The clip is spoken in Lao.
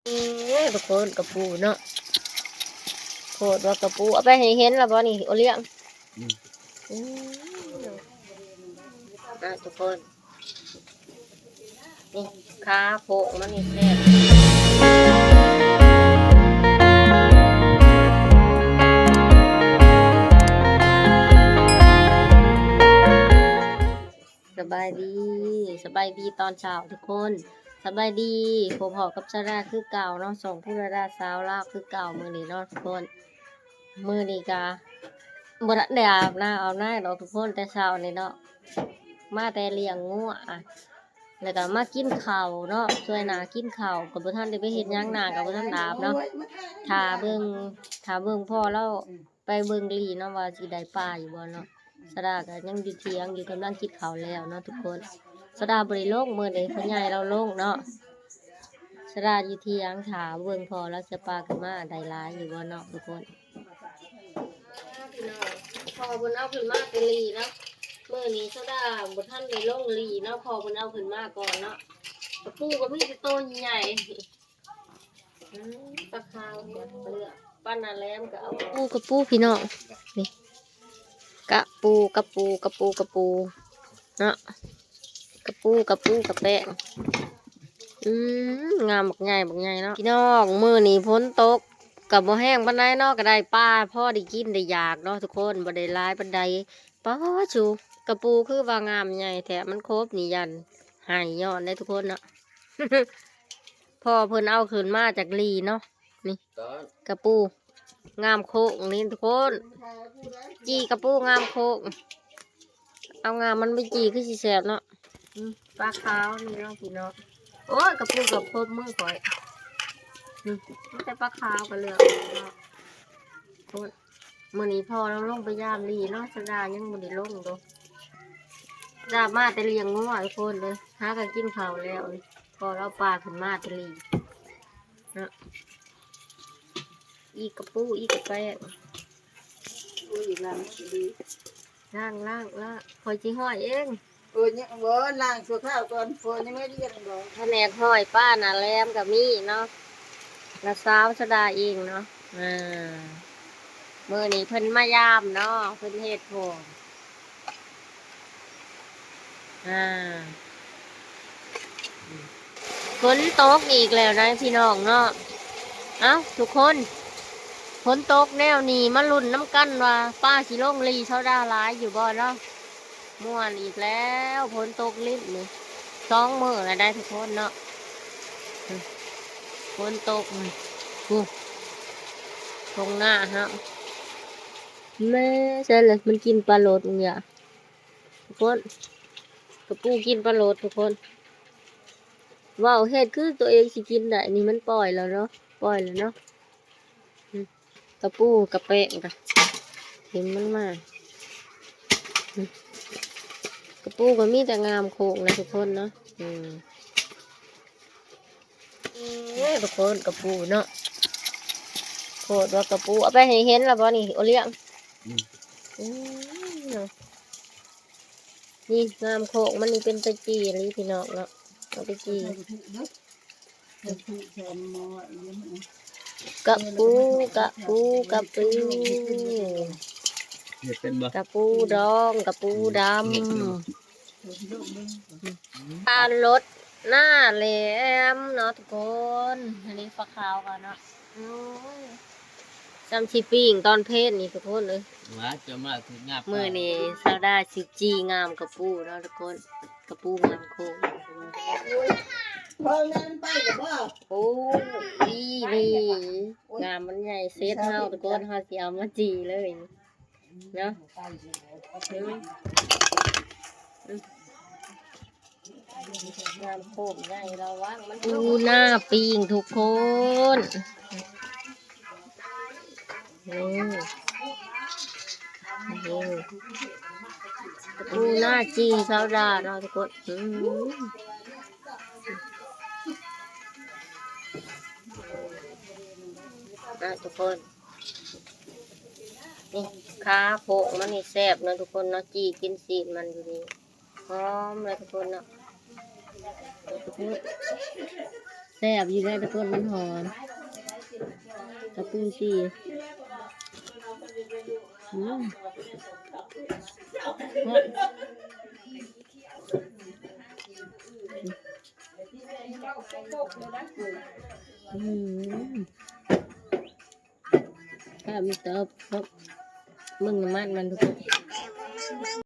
ເອີຍ ທຸກຄົນ ກະປູເນາະ ໂຄດວ່າກະປູ ເອົາໄປໃຫ້ເຫັນລະບໍ່ນີ້ ໂອລ້ຽງ? ອືມ ອືມ ອ່ະ ທຸກຄົນ ນີ້ ຄາໂຄງມັນນີ້ແຊບ. ສະບາຍດີ ສະບາຍດີຕອນເຊົ້າທຸກຄົນ ສະບາຍດີ ພົບພໍ້ກັບສາລາຄືເກົ່າເນາະ ຊ່ອງພູລະດາສາວລາວຄືເກົ່າ ມື້ນີ້ເນາະທຸກຄົນ. ມື້ນີ້ກະບໍ່ທັນໄດ້ອາບນ້ຳອາບໃນດອກທຸກຄົນ ແຕ່ເຊົ້ານີ້ເນາະ ມາແຕ່ລ້ຽງງົວ ແລ້ວກະມາກິນເຂົ້າເນາະ ຊ່ວຍນ້າກິນເຂົ້າ ກະບໍ່ທັນໄດ້ໄປເຮັດຫຍັງ ນ້າກະບໍ່ທັນອາບເນາະ ຖ້າເບິ່ງ ຖ້າເບິ່ງພໍ່ລາວ ໄປເບິ່ງລີ້ເນາະວ່າຊິໄດ້ປາຢູ່ບໍ່ເນາະ. ສາລາກະຍັງຢູ່ຖຽງຢູ່ ກຳລັງກິນເຂົ້າແລ້ວເນາະທຸກຄົນ. ສາລາບໍ່ໄດ້ລົງມື້ນີ້ ພໍ່ໃຫຍ່ລາວລົງເນາະ. ສາລາຢູ່ຖຽງຖ້າເບິ່ງພໍ່ລາວຊິປາຂຶ້ນມາໄດ້ຫຼາຍຢູ່ບໍ່ເນາະທຸກຄົນ. ພໍ່ເພິ່ນເອົາຂຶ້ນມາແຕ່ລີ້ເນາະ ມື້ນີ້ສາລາບໍ່ທັນໄດ້ລົງລີ້ເນາະ ພໍ່ເພິ່ນເອົາຂຶ້ນມາກ່ອນເນາະ. ກະປູກະມີແຕ່ໂຕໃຫຍ່. ອືມ ປາຂາວ ປາໜ້າແຫຼມກະເອົາ ກະປູ ກະປູພີ່ນ້ອງ ນີ້ ກະປູ ກະປູ ກະປູ ກະປູເນາະ ກະປູ ກະປູ ກະແປ້ງ. ອືມ ງາມບັກໃຫຍ່ ບັກໃຫຍ່ເນາະ ພີ່ນ້ອງ. ມື້ນີ້ຝົນຕົກ ກະບໍ່ແຮງປານໃດເນາະ ກະໄດ້ປາພໍໄດ້ກິນໄດ້ຢາກເນາະທຸກຄົນ ບໍ່ໄດ້ຫຼາຍປານໃດ. ປາດໂທ້ ກະປູຄືວ່າງາມໃຫຍ່ແທ້ ມັນຄົບນີ້ຢ້ານໄຫ້ຍ້ອນເດ້ທຸກຄົນເນາະ. ພໍ່ເພິ່ນເອົາຂຶ້ນມາຈາກລີ້ເນາະ ນີ້ ກະປູ ງາມໂຄກນີ້ທຸກຄົນ ຈີ່ກະປູງາມໂຄກ ເອົາງາມັນໄປຈີ່ຄືຊິແຊບເນາະ. ອືມ ປາຂາວນີ້ເນາະພີ່ນ້ອງ ໂອ້ຍ ກະປູກະຄົບມືຂ້ອຍ ອືມ ມີແຕ່ປາຂາວກະເລືອກເນາະ. ໂອ້ຍ ມື້ນີ້ພໍ່ລາວລົງໄປຢາມລີ້ເນາະ ສາລາຍັງບໍ່ໄດ້ລົງດອກ ສາລາມາແຕ່ລ້ຽງງົວທຸກຄົນເດີ ຫາກະກິນເຂົ້າແລ້ວ ພໍ່ລາວປາຂຶ້ນມາແຕ່ລີ້ເນາະ. ອີກກະປູ ອີກກະແປ້ງ ອຸ້ຍ ລ້າງດີ ລ້າງ ລ້າງ ລ້າງ ຂ້ອຍຊິຫ້ອຍເອງ. ເອີ ຍັງບໍ່ ລ້າງຊົ່ວຄາວກ່ອນ ເພິ່ນຍັງໄດ້ລຽນບໍ່. ພະແນກຫ້ອຍປາໜ້າແຫຼມກະມີເນາະ ລະສາວສະດາເອງເນາະ. ເອີ ມື້ນີ້ເພິ່ນມາຢາມເນາະ ເພິ່ນເຮັດໂພງ ອ່າ ຝົນຕົກອີກແລ້ວນະພີ່ນ້ອງເນາະ. ເອົ້າ ທຸກຄົນ ຝົນຕົກແນວນີ້ ມາລຸ້ນນຳກັນວ່າປາຊິລົງລີ້ເຊົາດາຫຼາຍຢູ່ບໍ່ເນາະ. ມ່ວນອີກແລ້ວ ຝົນຕົກລິນນີ້ ສອງມື້ແລ້ວໄດ໋ທຸກຄົນເນາະ. ຝົນຕົກນີ້ ໂອ້ ທົ່ງນາເຮົາ ແມ່ ໃຊ່ລະ ມັນກິນປາໂຫຼດ ມຶງຢ່າ ທຸກຄົນ ກະປູກິນປາໂຫຼດທຸກຄົນ. ເວົ້າເຮັດຄືຕົວເອງຊິກິນໄດ້ນີ້ ມັນປ່ອຍແລ້ວເນາະ ປ່ອຍແລ້ວເນາະ. ອືມ ກະປູກະແປ້ງກະ ເຫັນມັນມາ ອືມ ກະປູກະມີແຕ່ງາມໂຄກນະທຸກຄົນເນາະ. ອືມ ເອີ ທຸກຄົນ ກະປູເນາະ ໂຄດວ່າກະປູ ເອົາໄປໃຫ້ເຫັນລະບໍ່ນີ້ ໂອລ້ຽງ? ອືມ ອືມ ເນາະ ນີ້ງາມໂຄກມັນນີ້ ເປັນຕາຈີ່ອີ່ຫຼີພີ່ນ້ອງເນາະ ເອົາໄປຈີ່. ກະປູ ກະປູ ກະປູ ເຮັດເປັນບໍ່? ກະປູດອງ ກະປູດຳ ເຮັດເປັນບໍ່? ປາໂຫຼດໜ້າແຫຼມເນາະທຸກຄົນ. ອັນນີ້ປາຂາວກ່ອນເນາະ ໂອ້ຍ ຊ່ຳຊິປີ້ງຕອນເພນນີ້ທຸກຄົນເອີຍ. ວ່າຈະມາຄືງາມ ມື້ນີ້ສາວດາຊິຈີ່ງາມກະປູເນາະທຸກຄົນ ກະປູງາມໂຄກ. ໂອ້ຍ ອີ່ຫຼີ ງາມມັນໃຫຍ່ເສັດເຮົາທຸກຄົນ ເຮົາຊິເອົາມາຈີ່ເລີຍເນາະ. ອືມ ງາມໂຄກໃຫຍ່ ລະວັງມັນ ປູນາປີ້ງທຸກຄົນ. ໂອ້ ໂອ້ ປູນາຈີ່ສາວດາເນາະທຸກຄົນ. ອືມ ອ່ະ ທຸກຄົນ ນີ້ ຄາໂຄກມັນນີ້ແຊບເນາະທຸກຄົນເນາະ ຈີ່ກິນຊີ້ນມັນຢູ່ນີ້ ຫອມເລີຍທຸກຄົນເນາະ. ແຊບຢູ່ເດ້ ໄປຕົ້ນມັນຫອມ ກະປຸ້ງຈີ່ ອືມ ອືມ ແຊບຢູ່ ເຕີບ ເບິ່ງນ້ຳມັນມັນທຸກຄົນ.